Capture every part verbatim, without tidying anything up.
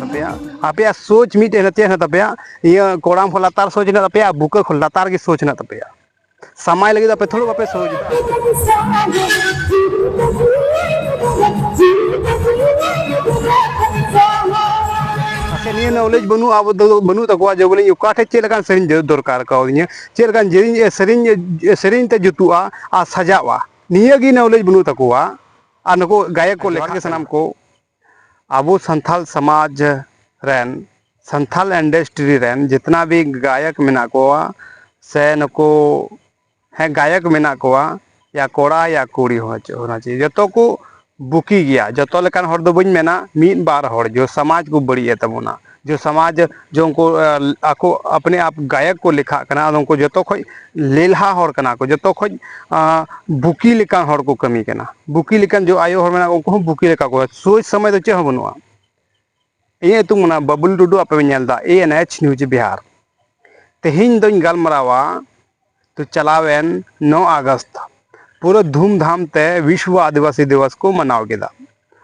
ᱟᱯᱮᱭᱟᱜ, ᱟᱯᱮᱭᱟᱜ ᱥᱳᱪ ᱢᱤᱫᱴᱮᱡ ᱦᱮᱱᱟᱜ, ᱪᱮᱫ ᱦᱮᱱᱟᱜ ᱛᱟᱯᱮᱭᱟ? ᱤᱭᱟᱹ, ᱠᱚᱲᱟᱢ ᱠᱷᱚᱱ ᱞᱟᱛᱟᱨ ᱥᱳᱪ ᱦᱮᱱᱟᱜ ᱛᱟᱯᱮᱭᱟ, ᱵᱩᱠᱟᱹ ᱠᱷᱚᱱ ᱞᱟᱛᱟᱨ ᱜᱮ ᱥᱳᱪ ᱦᱮᱱᱟᱜ ᱛᱟᱯᱮᱭᱟ᱾ ᱥᱟᱢᱟᱭ ᱞᱟᱹᱜᱤᱫ ᱟᱯᱮ ᱛᱷᱚᱲᱟ ᱵᱟᱯᱮ ᱥᱳᱪ ᱮᱫᱟ᱾ ᱟᱪᱪᱷᱟ, ᱱᱤᱭᱟᱹ knowledge ᱵᱟᱹᱱᱩᱜᱼᱟ, ᱟᱵᱚ ᱫᱚ ᱵᱟᱹᱱᱩᱜ ᱛᱟᱠᱚᱣᱟ ᱡᱮ ᱵᱚᱞᱮ ᱤᱧ ᱚᱠᱟ ᱴᱷᱮᱡ ᱪᱮᱫ ᱞᱮᱠᱟᱱ ᱥᱮᱨᱮᱧ ᱫᱚᱨᱠᱟᱨ ᱠᱟᱣᱫᱤᱧᱟ, ᱪᱮᱫ ᱞᱮᱠᱟᱱ ᱥᱮᱨᱮᱧ, ᱥᱮᱨᱮᱧ, ᱥᱮᱨᱮᱧ ᱛᱮ ᱡᱩᱛᱩᱜᱼᱟ ᱟᱨ ᱥᱟᱡᱟᱜᱼᱟ, ᱱᱤᱭᱟᱹ ᱜᱮ knowledge ᱵᱟᱹᱱᱩᱜ ᱛᱟᱠᱚᱣᱟ᱾ ᱟᱨ ᱱᱩᱠᱩ ᱜᱟᱭᱚᱠ ᱠᱚ ᱡᱚᱦᱟᱨ ᱞᱮᱠᱷᱟᱜ ᱜᱮ ᱠᱟᱱᱟ᱾ ᱥᱟᱱᱟᱢ ᱠᱚ᱾ ᱟᱵᱚ ᱥᱟᱱᱛᱟᱞ ᱥᱚᱢᱟᱡᱽ ᱨᱮᱱ, ᱥᱟᱱᱛᱟᱞ industry ᱨᱮᱱ ᱡᱤᱛᱱᱟ ᱵᱷᱤ ᱜᱟᱭᱚᱠ ᱢᱮᱱᱟᱜ ᱠᱚᱣᱟ, ᱥᱮ ᱱᱩᱠᱩ, ᱦᱮᱸ, ᱜᱟᱭᱚᱠ ᱢᱮᱱᱟᱜ ᱠᱚᱣᱟ, ᱭᱟ ᱠᱚᱲᱟ ᱭᱟ ᱠᱩᱲᱤ ᱦᱚᱸ ᱪᱮᱫ ᱦᱚᱸ ᱪᱮᱫ, ᱡᱚᱛᱚ ᱠᱚ ᱵᱩᱠᱤ ᱜᱮᱭᱟ᱾ ᱡᱚᱛᱚ ᱞᱮᱠᱟᱱ ᱦᱚᱲ ᱫᱚ ᱵᱟᱹᱧ ᱢᱮᱱᱟ, ᱢᱤᱫ ᱵᱟᱨ ᱦᱚᱲ ᱡᱚ ᱥᱚᱢᱟᱡᱽ ᱠᱚ ᱵᱟᱹᱲᱤᱡ ᱮᱫ ᱛᱟᱵᱚᱱᱟ, ᱡᱚ ᱥᱚᱢᱟᱡᱽ ᱡᱚ ᱩᱱᱠᱩ, ᱮ, ᱟᱠᱚ ᱟᱯᱱᱮ ᱟᱯ ᱜᱟᱭᱚᱠ ᱠᱚ ᱞᱮᱠᱷᱟᱜ ᱠᱟᱱᱟ᱾ ᱟᱫᱚ ᱩᱱᱠᱩ ᱡᱚᱛᱚ ᱠᱷᱚᱡ ᱞᱮᱞᱦᱟ ᱦᱚᱲ ᱠᱟᱱᱟ ᱠᱚ, ᱡᱚᱛᱚ ᱠᱷᱚᱡ, ᱟ, ᱵᱩᱠᱤ ᱞᱮᱠᱟᱱ ᱦᱚᱲ ᱠᱚ ᱠᱟᱹᱢᱤ ᱠᱟᱱᱟ᱾ ᱵᱩᱠᱤ ᱞᱮᱠᱟᱱ ᱡᱚ ᱟᱭᱳ ᱦᱚᱲ ᱢᱮᱱᱟᱜ ᱠᱚ, ᱩᱱᱠᱩ ᱦᱚᱸ ᱵᱩᱠᱤ ᱞᱮᱠᱟ ᱠᱚ ᱥᱳᱪ ᱥᱚᱢᱚᱭ ᱫᱚ ᱪᱮᱫ ᱦᱚᱸ ᱵᱟᱹᱱᱩᱜᱼᱟ᱾ ᱤᱧᱟᱹᱜ ᱧᱩᱛᱩᱢ ᱠᱟᱱᱟ ᱵᱟᱵᱩᱞ ᱴᱩᱰᱩ, ᱟᱯᱮ ᱯᱮ ᱧᱮᱞ ᱮᱫᱟ A N H News Bihar. ᱛᱮᱦᱮᱧ ᱫᱚᱧ ᱜᱟᱞᱢᱟᱨᱟᱣᱟ, ᱛᱚ ᱪᱟᱞᱟᱣᱮᱱ ᱱᱚ ᱟᱜᱚᱥᱴ ᱯᱩᱨᱟᱹ ᱫᱷᱩᱢᱫᱷᱟᱢ ᱛᱮ ᱵᱤᱥᱣᱚ ᱟᱹᱫᱤᱵᱟᱹᱥᱤ ᱫᱤᱵᱚᱥ ᱠᱚ ᱢᱟᱱᱟᱣ ᱠᱮᱫᱟ᱾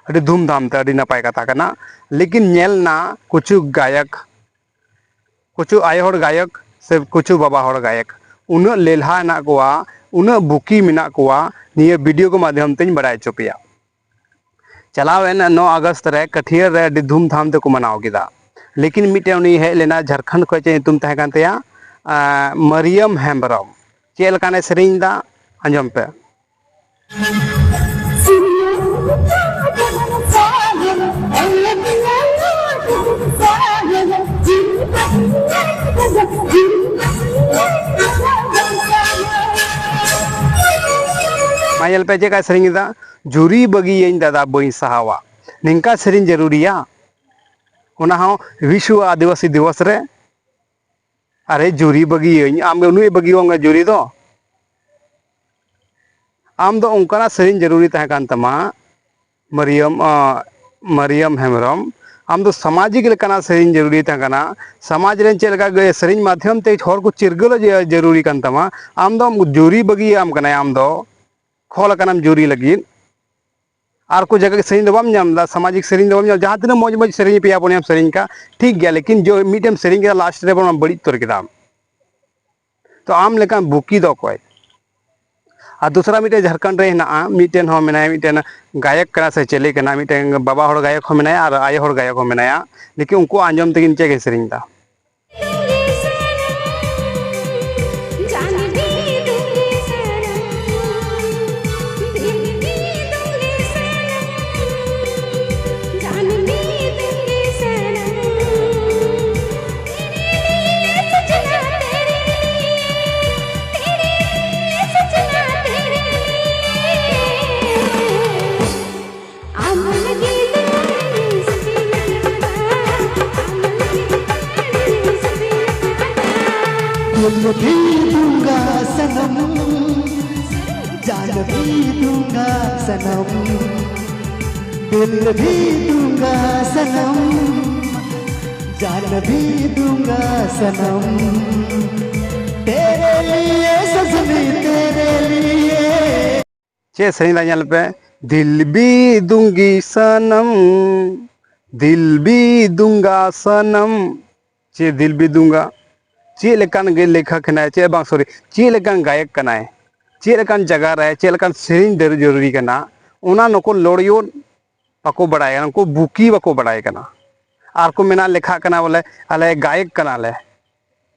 ᱟᱹᱰᱤ ᱫᱷᱩᱢᱫᱷᱟᱢ ᱛᱮ, ᱟᱹᱰᱤ ᱱᱟᱯᱟᱭ ᱠᱟᱛᱷᱟ ᱠᱟᱱᱟ᱾ ᱞᱮᱠᱤᱱ ᱧᱮᱞ ᱱᱟ ᱠᱩᱪᱷᱩ ᱜᱟᱭᱚᱠ, ᱠᱩᱪᱷᱩ ᱟᱭᱳ ᱦᱚᱲ ᱜᱟᱭᱚᱠ ᱥᱮ ᱠᱩᱪᱷᱩ ᱵᱟᱵᱟ ᱦᱚᱲ ᱜᱟᱭᱚᱠ ᱩᱱᱟᱹᱜ ᱞᱮᱞᱦᱟ ᱦᱮᱱᱟᱜ ᱠᱚᱣᱟ, ᱩᱱᱟᱹᱜ ᱵᱩᱠᱤ ᱢᱮᱱᱟᱜ ᱠᱚᱣᱟ, ᱱᱤᱭᱟᱹ video ᱠᱚ ᱢᱟᱫᱽᱫᱷᱚᱢ ᱛᱮᱧ ᱵᱟᱲᱟᱭ ᱦᱚᱪᱚ ᱯᱮᱭᱟ᱾ ᱪᱟᱞᱟᱣᱮᱱ ᱱᱚ ᱟᱜᱚᱥᱴ ᱨᱮ ᱠᱟᱹᱴᱷᱤᱭᱟᱹ ᱨᱮ ᱟᱹᱰᱤ ᱫᱷᱩᱢᱫᱷᱟᱢ ᱛᱮᱠᱚ ᱢᱟᱱᱟᱣ ᱠᱮᱫᱟ᱾ ᱞᱮᱠᱤᱱ ᱢᱤᱫᱴᱮᱱ ᱩᱱᱤ ᱦᱮᱡ ᱞᱮᱱᱟ ᱡᱷᱟᱲᱠᱷᱚᱸᱰ ᱠᱷᱚᱱ, ᱪᱮᱫ ᱧᱩᱛᱩᱢ ᱛᱟᱦᱮᱸ ᱠᱟᱱ ᱛᱟᱭᱟ? ᱟᱸ, ᱢᱟᱨᱤᱭᱟᱢ ᱦᱮᱢᱵᱨᱚᱢ᱾ ᱪᱮᱫ ᱞᱮᱠᱟᱱᱮ ᱥᱮᱨᱮᱧ ᱮᱫᱟ, ᱟᱸᱡᱚᱢ ᱯᱮ᱾ ᱢᱟ ᱧᱮᱞ ᱯᱮ ᱪᱮᱫ ᱞᱮᱠᱟᱭ ᱥᱮᱨᱮᱧ ᱮᱫᱟ, "ᱡᱩᱨᱤ ᱵᱟᱹᱜᱤᱭᱟᱹᱧ ᱫᱟᱫᱟ ᱵᱟᱹᱧ ᱥᱟᱦᱟᱣᱟ", ᱱᱤᱝᱠᱟ ᱥᱮᱨᱮᱧ ᱡᱟᱹᱨᱩᱲᱤᱭᱟ? ᱚᱱᱟ ᱦᱚᱸ ᱵᱤᱥᱣᱚ ᱟᱹᱫᱤᱵᱟᱹᱥᱤ ᱫᱤᱵᱚᱥ ᱨᱮ᱾ ᱟᱨᱮ ᱡᱩᱨᱤ ᱵᱟᱹᱜᱤᱭᱟᱹᱧ, ᱟᱢ ᱜᱮ ᱩᱱᱤ ᱵᱟᱹᱜᱤᱭᱟᱢ ᱠᱟᱱᱟ ᱡᱩᱨᱤ ᱫᱚ᱾ ᱟᱢ ᱫᱚ ᱚᱱᱠᱟᱱᱟᱜ ᱥᱮᱨᱮᱧ ᱡᱟᱹᱨᱩᱲᱤ ᱛᱟᱦᱮᱸ ᱠᱟᱱ ᱛᱟᱢᱟ, ᱢᱟᱨᱤᱭᱟᱢ, ᱟᱸ, ᱢᱟᱨᱤᱭᱟᱢ ᱦᱮᱢᱵᱨᱚᱢ, ᱟᱢ ᱫᱚ ᱥᱟᱢᱟᱡᱤᱠ ᱞᱮᱠᱟᱱᱟᱜ ᱥᱮᱨᱮᱧ ᱡᱟᱹᱨᱩᱲᱤ ᱛᱟᱦᱮᱸ ᱠᱟᱱᱟ᱾ ᱥᱚᱢᱟᱡᱽ ᱨᱮᱱ ᱪᱮᱫ ᱞᱮᱠᱟ ᱜᱮ ᱥᱮᱨᱮᱧ ᱢᱟᱫᱽᱫᱷᱚᱢ ᱛᱮ ᱦᱚᱲ ᱠᱚ ᱪᱤᱨᱜᱟᱹᱞᱚᱜ ᱡᱟᱹᱨᱩᱲᱤ ᱠᱟᱱ ᱛᱟᱢᱟ, ᱟᱢ ᱫᱚ ᱡᱩᱨᱤ ᱵᱟᱹᱜᱤᱭᱟᱢ ᱠᱟᱱᱟᱭ, ᱟᱢ ᱫᱚ ᱠᱷᱚᱞ ᱟᱠᱟᱱᱟᱢ ᱡᱩᱨᱤ ᱞᱟᱹᱜᱤᱫ᱾ ᱟᱨ ᱠᱚ ᱡᱟᱭᱜᱟ ᱥᱮᱨᱮᱧ ᱫᱚ ᱵᱟᱢ ᱧᱟᱢ ᱮᱫᱟ, ᱥᱟᱢᱟᱡᱤᱠ ᱥᱮᱨᱮᱧ ᱫᱚ ᱵᱟᱢ ᱧᱟᱢ, ᱡᱟᱦᱟᱸ ᱛᱤᱱᱟᱹᱜ ᱢᱚᱡᱽ ᱢᱚᱡᱽ ᱥᱮᱨᱮᱧ ᱯᱮᱭᱟ ᱯᱩᱱᱭᱟᱢ ᱥᱮᱨᱮᱧ ᱠᱟᱜ, ᱴᱷᱤᱠ ᱜᱮᱭᱟ, ᱞᱮᱠᱤᱱ ᱡᱚ ᱢᱤᱫᱴᱮᱱ ᱥᱮᱨᱮᱧ ᱠᱮᱫᱟ, ᱞᱟᱥᱴ ᱨᱮ ᱵᱚᱱ ᱵᱟᱹᱲᱤᱡ ᱩᱛᱟᱹᱨ ᱠᱮᱫᱟᱢ᱾ ᱛᱚ ᱟᱢ ᱞᱮᱠᱟᱱ ᱵᱩᱠᱤ ᱫᱚ ᱚᱠᱚᱭ? ᱟᱨ ᱫᱚᱥᱨᱟ ᱢᱤᱫᱴᱮᱱ ᱡᱷᱟᱲᱠᱷᱚᱸᱰ ᱨᱮ ᱦᱮᱱᱟᱜᱼᱟ, ᱢᱤᱫᱴᱮᱱ ᱦᱚᱸ ᱢᱮᱱᱟᱭᱟ, ᱢᱤᱫᱴᱮᱱ ᱜᱟᱭᱚᱠ ᱠᱟᱱᱟ ᱥᱮ ᱪᱤᱞᱤ ᱠᱟᱱᱟ, ᱢᱤᱫᱴᱮᱱ ᱵᱟᱵᱟ ᱦᱚᱲ ᱜᱟᱭᱚᱠ ᱦᱚᱸ ᱢᱮᱱᱟᱭᱟ ᱟᱨ ᱟᱭᱳ ᱦᱚᱲ ᱜᱟᱭᱚᱠ ᱦᱚᱸ ᱢᱮᱱᱟᱭᱟ, ᱞᱮᱠᱤᱱ ᱩᱱᱠᱩ ᱟᱸᱡᱚᱢ ᱛᱮᱜᱮ ᱪᱮᱫ ᱜᱮ ᱥᱮᱨᱮᱧ ᱮᱫᱟ᱾ दिल भी दूंगा सनम, जान भी दूंगा सनम, दिल भी दूंगा सनम, जान भी दूंगा सनम, तेरे लिए सजनी, तेरे लिए। ᱪᱮᱫ ᱥᱮᱨᱮᱧ ᱫᱟ ᱧᱮᱞ ᱯᱮ, ᱫᱤᱞ ᱵᱤ ᱫᱩᱝᱜᱤ ᱥᱟᱱᱟᱢ, ᱫᱤᱞ ᱵᱤ ᱫᱩᱝᱜᱟ ᱥᱟᱱᱟᱢ᱾ ᱪᱮᱫ ᱫᱤᱞ ᱵᱤ ᱫᱩᱝᱜᱟ? ᱪᱮᱫ ᱞᱮᱠᱟᱱ ᱜᱮ ᱞᱮᱠᱷᱚᱠ ᱦᱮᱱᱟᱭ, ᱪᱮᱫ ᱵᱟᱝ, ᱥᱚᱨᱤ, ᱪᱮᱫ ᱞᱮᱠᱟᱱ ᱜᱟᱭᱚᱠ ᱠᱟᱱᱟᱭ, ᱪᱮᱫ ᱞᱮᱠᱟᱱ ᱡᱟᱭᱜᱟ ᱨᱮ ᱪᱮᱫ ᱞᱮᱠᱟᱱ ᱥᱮᱨᱮᱧ ᱫᱟᱹᱨ ᱡᱚᱨᱩᱨᱤ ᱠᱟᱱᱟ, ᱚᱱᱟ ᱱᱩᱠᱩ ᱞᱚᱲᱭᱚᱱ ᱵᱟᱠᱚ ᱵᱟᱲᱟᱭᱟ, ᱩᱱᱠᱩ ᱵᱩᱠᱤ ᱵᱟᱠᱚ ᱵᱟᱲᱟᱭ ᱠᱟᱱᱟ᱾ ᱟᱨ ᱠᱚ ᱢᱮᱱᱟ ᱞᱮᱠᱷᱟᱜ ᱠᱟᱱᱟ ᱵᱚᱞᱮ ᱟᱞᱮ ᱜᱟᱭᱚᱠ ᱠᱟᱱᱟᱞᱮ᱾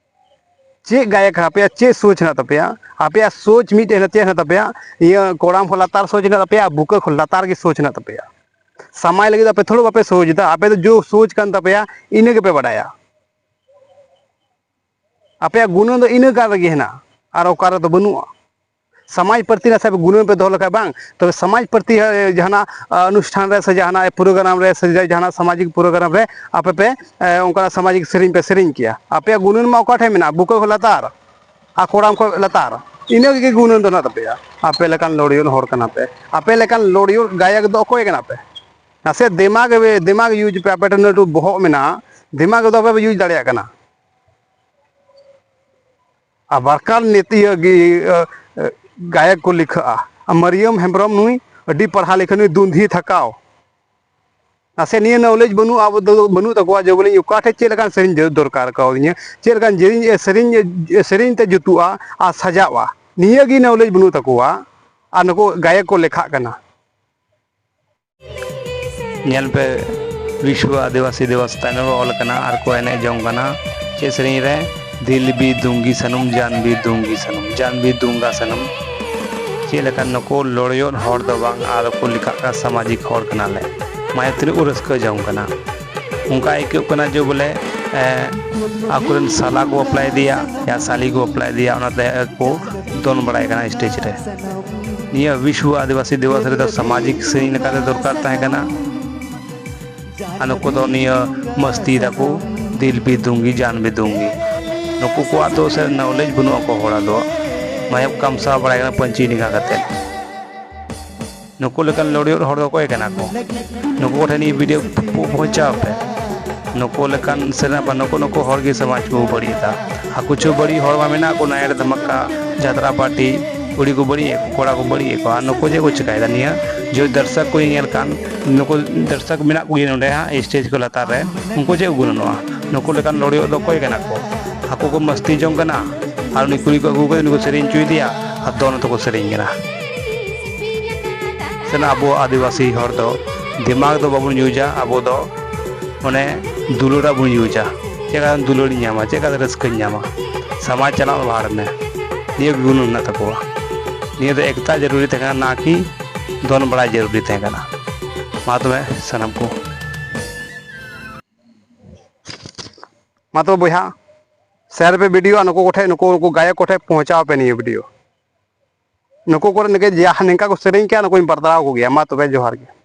ᱪᱮᱫ ᱜᱟᱭᱚᱠ ᱠᱟᱱᱟ ᱟᱯᱮᱭᱟᱜ? ᱪᱮᱫ ᱥᱳᱪ ᱦᱮᱱᱟᱜ ᱛᱟᱯᱮᱭᱟ? ᱟᱯᱮᱭᱟᱜ ᱥᱳᱪ ᱢᱤᱫᱴᱮᱡ ᱦᱮᱱᱟᱜ, ᱪᱮᱫ ᱦᱮᱱᱟᱜ ᱛᱟᱯᱮᱭᱟ? ᱤᱭᱟᱹ, ᱠᱚᱲᱟᱢ ᱠᱷᱚᱱ ᱞᱟᱛᱟᱨ ᱥᱳᱪ ᱦᱮᱱᱟᱜ ᱛᱟᱯᱮᱭᱟ, ᱵᱩᱠᱟᱹ ᱠᱷᱚᱱ ᱞᱟᱛᱟᱨ ᱜᱮ ᱥᱳᱪ ᱦᱮᱱᱟᱜ ᱛᱟᱯᱮᱭᱟ᱾ ᱥᱟᱢᱟᱭ ᱞᱟᱹᱜᱤᱫ ᱫᱚ ᱟᱯᱮ ᱛᱷᱚᱲᱟ ᱵᱟᱯᱮ ᱥᱳᱪ ᱮᱫᱟ, ᱟᱯᱮ ᱫᱚ ᱡᱳ ᱥᱳᱪ ᱠᱟᱱ ᱛᱟᱯᱮᱭᱟ ᱤᱱᱟᱹ ᱜᱮᱯᱮ ᱵᱟᱰᱟᱭᱟ᱾ ᱟᱯᱮᱭᱟᱜ ᱜᱩᱱᱟᱹᱱ ᱫᱚ ᱤᱱᱟᱹ ᱠᱟᱱ ᱨᱮᱜᱮ ᱦᱮᱱᱟᱜᱼᱟ, ᱟᱨ ᱚᱠᱟ ᱨᱮᱫᱚ ᱵᱟᱹᱱᱩᱜᱼᱟ᱾ ᱥᱚᱢᱟᱡᱽ ᱯᱨᱚᱛᱤ ᱱᱟᱥᱮ ᱜᱩᱱᱟᱹᱱ ᱯᱮ ᱫᱚᱦᱚ ᱞᱮᱠᱷᱟᱡ ᱵᱟᱝ, ᱛᱚᱵᱮ ᱥᱚᱢᱟᱡᱽ ᱯᱨᱚᱛᱤ, ᱮ, ᱡᱟᱦᱟᱱᱟᱜ, ᱟ, ᱚᱱᱩᱥᱴᱷᱟᱱ ᱨᱮ ᱥᱮ ᱡᱟᱦᱟᱱᱟᱜ ᱯᱨᱳᱜᱨᱟᱢ ᱨᱮ ᱥᱮ ᱡᱟᱦᱟᱱᱟᱜ ᱥᱟᱢᱟᱡᱤᱠ ᱯᱨᱳᱜᱨᱟᱢ ᱨᱮ ᱟᱯᱮ ᱯᱮ, ᱮ, ᱚᱱᱠᱟᱱᱟᱜ ᱥᱟᱢᱟᱡᱤᱠ ᱥᱮᱨᱮᱧ ᱯᱮ ᱥᱮᱨᱮᱧ ᱠᱮᱭᱟ᱾ ᱟᱯᱮᱭᱟᱜ ᱜᱩᱱᱟᱹᱱ ᱢᱟ ᱚᱠᱟ ᱴᱷᱮᱱ ᱢᱮᱱᱟᱜᱼᱟ? ᱵᱩᱠᱟᱹ ᱠᱷᱚᱱ ᱞᱟᱛᱟᱨ ᱟᱨ ᱠᱚᱲᱟᱢ ᱠᱷᱚᱱ ᱞᱟᱛᱟᱨ, ᱤᱱᱟᱹ ᱜᱮ ᱜᱩᱱᱟᱹᱱ ᱫᱚ ᱦᱮᱱᱟᱜ ᱛᱟᱯᱮᱭᱟ᱾ ᱟᱯᱮ ᱞᱮᱠᱟᱱ ᱞᱚᱲᱭᱚᱱ ᱦᱚᱲ ᱠᱟᱱᱟ ᱯᱮ᱾ ᱟᱯᱮ ᱞᱮᱠᱟᱱ ᱞᱚᱲᱭᱚᱱ ᱜᱟᱭᱚᱠ ᱫᱚ ᱚᱠᱚᱭ ᱠᱟᱱᱟ ᱯᱮ? ᱱᱟᱥᱮ ᱫᱮᱢᱟᱜᱽ, ᱫᱮᱢᱟᱜᱽ ᱤᱭᱩᱡᱽ ᱯᱮ᱾ ᱟᱯᱮ ᱴᱷᱮᱱ ᱞᱟᱹᱴᱩ ᱵᱚᱦᱚᱜ ᱢᱮᱱᱟᱜᱼᱟ, ᱫᱮᱢᱟᱜᱽ ᱫᱚ ᱵᱟᱯᱮ ᱤᱭᱩᱡᱽ ᱫᱟᱲᱮᱭᱟᱜ ᱠᱟᱱᱟ᱾ ᱟᱵᱟᱨ ᱠᱟᱨ ᱱᱤᱛᱤᱭᱟᱹ ᱜᱮ, ᱟᱹ, ᱟᱹ, ᱜᱟᱭᱚᱠ ᱠᱚ ᱞᱮᱠᱷᱟᱜᱼᱟ᱾ ᱟᱨ ᱢᱟᱹᱨᱤᱭᱟᱹᱢ ᱦᱮᱢᱵᱨᱚᱢ ᱱᱩᱭ ᱟᱹᱰᱤ ᱯᱟᱲᱦᱟᱣ ᱞᱮᱠᱷᱟᱱ ᱩᱱᱤ ᱫᱩᱸᱫᱷᱤ ᱛᱷᱟᱠᱟᱣ᱾ ᱱᱟᱥᱮ ᱱᱤᱭᱟᱹ knowledge ᱵᱟᱹᱱᱩᱜᱼᱟ, ᱟᱵᱚ ᱫᱚ ᱵᱟᱹᱱᱩᱜ ᱛᱟᱠᱚᱣᱟ ᱡᱮ ᱵᱚᱞᱮ ᱤᱧ ᱚᱠᱟ ᱴᱷᱮᱡ ᱪᱮᱫ ᱞᱮᱠᱟᱱ ᱥᱮᱨᱮᱧ ᱫᱚ-, ᱫᱚᱨᱠᱟᱨ ᱠᱟᱣᱫᱤᱧᱟ, ᱪᱮᱫ ᱞᱮᱠᱟᱱ ᱡᱮᱨᱮᱧ, ᱮ, ᱥᱮᱨᱮᱧ, ᱮ, ᱥᱮᱨᱮᱧ ᱛᱮ ᱡᱩᱛᱩᱜᱼᱟ ᱟᱨ ᱥᱟᱡᱟᱜᱼᱟ, ᱱᱤᱭᱟᱹ ᱜᱮ knowledge ᱵᱟᱹᱱᱩᱜ ᱛᱟᱠᱚᱣᱟ᱾ ᱟᱨ ᱱᱩᱠᱩ ᱜᱟᱭᱚᱠ ᱠᱚ ᱞᱮᱠᱷᱟᱜ ᱠᱟᱱᱟ᱾ ᱧᱮᱞ ᱯᱮ, ᱵᱤᱥᱣᱚ ᱟᱹᱫᱤᱵᱟᱹᱥᱤ ᱫᱤᱵᱚᱥ ᱛᱟᱭᱱᱚᱢ ᱨᱮ ᱚᱞ ᱠᱟᱱᱟ ᱟᱨ ᱠᱚ ᱮᱱᱮᱡ ᱡᱚᱝ ᱠᱟᱱᱟ᱾ ᱪᱮᱫ ᱥᱮᱨᱮᱧ ᱨᱮ? ᱫᱤᱞ ᱵᱤ ᱫᱩᱝᱜᱤ ᱥᱟᱱᱩᱢ, ᱡᱟᱱ ᱵᱤ ᱫᱩᱝᱜᱤ ᱥᱟᱱᱩᱢ, ᱡᱟᱱ ᱵᱤ ᱫᱩᱝᱜᱟ ᱥᱟᱱᱩᱢ᱾ ᱪᱮᱫ ᱞᱮᱠᱟᱱ ᱱᱩᱠᱩ ᱞᱚᱲᱭᱚᱫ ᱦᱚᱲ ᱫᱚ ᱵᱟᱝ, ᱟᱨ ᱠᱚ ᱞᱮᱠᱷᱟᱜ ᱠᱟᱱ ᱥᱟᱢᱟᱡᱤᱠ ᱦᱚᱲ ᱠᱟᱱᱟᱞᱮ᱾ ᱢᱟᱭᱟ ᱛᱤᱱᱟᱹᱜ ᱠᱚ ᱨᱟᱹᱥᱠᱟᱹ ᱡᱚᱝ ᱠᱟᱱᱟ᱾ ᱚᱱᱠᱟ ᱟᱹᱭᱠᱟᱹᱜ ᱠᱟᱱᱟ ᱡᱮ ᱵᱚᱞᱮ, ᱮ, ᱟᱠᱚᱨᱮᱱ ᱥᱟᱞᱟ ᱠᱚ ᱵᱟᱯᱞᱟ ᱤᱫᱤᱭᱟ ᱭᱟ ᱥᱟᱞᱤ ᱠᱚ ᱵᱟᱯᱞᱟ ᱤᱫᱤᱭᱟ, ᱚᱱᱟᱛᱮ ᱠᱚ ᱫᱚᱱ ᱵᱟᱲᱟᱭ ᱠᱟᱱᱟ ᱥᱴᱮᱡᱽ ᱨᱮ᱾ ᱱᱤᱭᱟᱹ ᱵᱤᱥᱣᱚ ᱟᱹᱫᱤᱵᱟᱹᱥᱤ ᱫᱤᱵᱚᱥ ᱨᱮᱫᱚ ᱥᱟᱢᱟᱡᱤᱠ ᱥᱮᱨᱮᱧ ᱞᱮᱠᱟᱛᱮ ᱫᱚᱨᱠᱟᱨ ᱛᱟᱦᱮᱸ ᱠᱟᱱᱟ᱾ ᱟᱨ ᱱᱩᱠᱩ ᱫᱚ ᱱᱤᱭᱟᱹ ᱢᱟᱹᱥᱛᱤ ᱫᱟᱠᱚ, ᱫᱤᱞ ᱵᱤ ᱫᱩᱝᱜᱤ, ᱡᱟᱱ ᱵᱤ ᱫᱩᱝᱜᱤ᱾ ᱱᱩᱠᱩ ᱠᱚᱣᱟᱜ ᱫᱚ ᱥᱮ knowledge ᱵᱟᱹᱱᱩᱜ ᱟᱠᱚ ᱦᱚᱲᱟᱜ ᱫᱚ᱾ ᱢᱟᱭᱟᱯ ᱠᱟᱢᱥᱟᱣ ᱵᱟᱲᱟᱭ ᱠᱟᱱᱟ ᱯᱟᱹᱧᱪᱤ ᱰᱮᱸᱜᱟ ᱠᱟᱛᱮ᱾ ᱱᱩᱠᱩ ᱞᱮᱠᱟᱱ ᱞᱚᱲᱭᱚᱫ ᱦᱚᱲ ᱫᱚ ᱚᱠᱚᱭ ᱠᱟᱱᱟ ᱠᱚ? ᱱᱩᱠᱩ ᱠᱚᱴᱷᱮᱱ ᱱᱤᱭᱟᱹ video ᱯᱚ-, ᱯᱚᱦᱚᱸᱪᱟᱣ ᱯᱮ᱾ ᱱᱩᱠᱩ ᱞᱮᱠᱟᱱ ᱥᱮ ᱱᱩᱠᱩ, ᱱᱩᱠᱩ ᱦᱚᱲ ᱜᱮ ᱥᱚᱢᱟᱡᱽ ᱠᱚ ᱵᱟᱹᱲᱤᱡ ᱮᱫᱟ᱾ ᱦᱟᱹᱠᱩ ᱪᱚ ᱵᱟᱹᱲᱤᱡ ᱦᱚᱲ ᱢᱟ ᱢᱮᱱᱟᱜ ᱠᱚ, ᱱᱟᱭᱤᱴ ᱫᱷᱟᱢᱟᱠᱟ, ᱡᱟᱛᱨᱟ ᱯᱟᱨᱴᱤ, ᱠᱩᱲᱤ ᱠᱚ ᱵᱟᱹᱲᱤᱡ ᱮᱫ ᱠᱚ, ᱠᱚᱲᱟ ᱠᱚ ᱵᱟᱹᱲᱤᱡ ᱮᱫ ᱠᱚᱣᱟ᱾ ᱟᱨ ᱱᱩᱠᱩ ᱪᱮᱫ ᱠᱚ ᱪᱤᱠᱟᱭᱮᱫᱟ? ᱱᱤᱭᱟᱹ ᱡᱮ ᱫᱚᱨᱥᱚᱠ ᱠᱚ ᱧᱮᱧᱮᱞ ᱠᱟᱱ, ᱱᱩᱠᱩ ᱫᱚᱨᱥᱚᱠ ᱢᱮᱱᱟᱜ ᱠᱚᱜᱮᱭᱟ ᱱᱚᱰᱮ ᱦᱟᱸᱜ, ᱥᱴᱮᱡᱽ ᱠᱚ ᱞᱟᱛᱟᱨ ᱨᱮ, ᱩᱱᱠᱩ ᱪᱮᱫ ᱠᱚ ᱜᱩᱱᱟᱹᱱᱚᱜᱼᱟ? ᱱᱩᱠᱩ ᱞᱮᱠᱟᱱ ᱞᱚᱲᱭᱚᱜ ᱫᱚ ᱚᱠᱚᱭ ᱠᱟᱱᱟ ᱠᱚ? ᱟᱠᱚ ᱠᱚ ᱢᱟᱹᱥᱛᱤ ᱡᱚᱝ ᱠᱟᱱᱟ, ᱟᱨ ᱩᱱᱤ ᱠᱩᱲᱤ ᱠᱚ ᱟᱹᱜᱩ ᱠᱟᱛᱮ ᱩᱱᱤ ᱠᱚ ᱥᱮᱨᱮᱧ ᱦᱚᱪᱚᱭᱮᱫᱮᱭᱟ, ᱟᱨ ᱫᱚᱱ ᱦᱚᱸᱛᱚ ᱠᱚ ᱥᱮᱨᱮᱧ ᱠᱟᱱᱟ᱾ ᱥᱮ ᱟᱵᱚ ᱟᱹᱫᱤᱵᱟᱹᱥᱤ ᱦᱚᱲ ᱫᱚ ᱫᱤᱢᱟᱜᱽ ᱫᱚ ᱵᱟᱵᱚᱱ ᱤᱭᱩᱡᱟ, ᱟᱵᱚ ᱫᱚ ᱢᱟᱱᱮ ᱫᱩᱞᱟᱹᱲ ᱟᱵᱚᱱ ᱤᱭᱩᱡᱟ᱾ ᱪᱮᱫ ᱞᱮᱠᱟ ᱫᱩᱞᱟᱹᱲᱤᱧ ᱧᱟᱢᱟ, ᱪᱮᱫ ᱞᱮᱠᱟ ᱨᱟᱹᱥᱠᱟᱹᱧ ᱧᱟᱢᱟ? ᱥᱚᱢᱟᱡᱽ ᱪᱟᱞᱟᱜ ᱞᱟᱦᱟ ᱨᱮ ᱱᱤᱭᱟᱹ ᱜᱮ ᱜᱩᱱᱟᱹᱱ ᱢᱮᱱᱟᱜ ᱛᱟᱠᱚᱣᱟ᱾ ᱱᱤᱭᱟᱹ ᱫᱚ ᱮᱠᱛᱟ ᱡᱟᱹᱨᱩᱨᱤ ᱛᱟᱦᱮᱸ ᱠᱟᱱᱟ, ᱱᱟ ᱠᱤ ᱫᱚᱱ ᱵᱟᱲᱟᱭ ᱡᱟᱹᱨᱩᱨᱤ ᱛᱟᱦᱮᱸ ᱠᱟᱱᱟ᱾ ᱢᱟ ᱛᱚᱵᱮ ᱥᱟᱱᱟᱢ ᱠᱚ᱾ ᱢᱟ ᱛᱚᱵᱮ ᱵᱚᱭᱦᱟ, share ᱯᱮ video, ᱟᱨ ᱱᱩᱠᱩ ᱠᱚᱴᱷᱮᱡ, ᱱᱩᱠᱩ, ᱱᱩᱠᱩ ᱜᱟᱭᱚᱠ ᱠᱚᱴᱷᱮᱡ ᱯᱚᱦᱚᱸᱪᱟᱣ ᱯᱮ ᱱᱤᱭᱟᱹ video᱾ ᱱᱩᱠᱩ ᱠᱚᱨᱮ ᱱᱤᱝᱠᱟᱹ ᱡᱟᱦᱟᱸ ᱱᱤᱝᱠᱟ ᱠᱚ ᱥᱮᱨᱮᱧ ᱠᱮᱭᱟ, ᱱᱩᱠᱩᱧ ᱵᱟᱨᱫᱟᱣ ᱠᱚ ᱜᱮᱭᱟ᱾ ᱢᱟ ᱛᱚᱵᱮ ᱡᱚᱦᱟᱨ ᱜᱮ᱾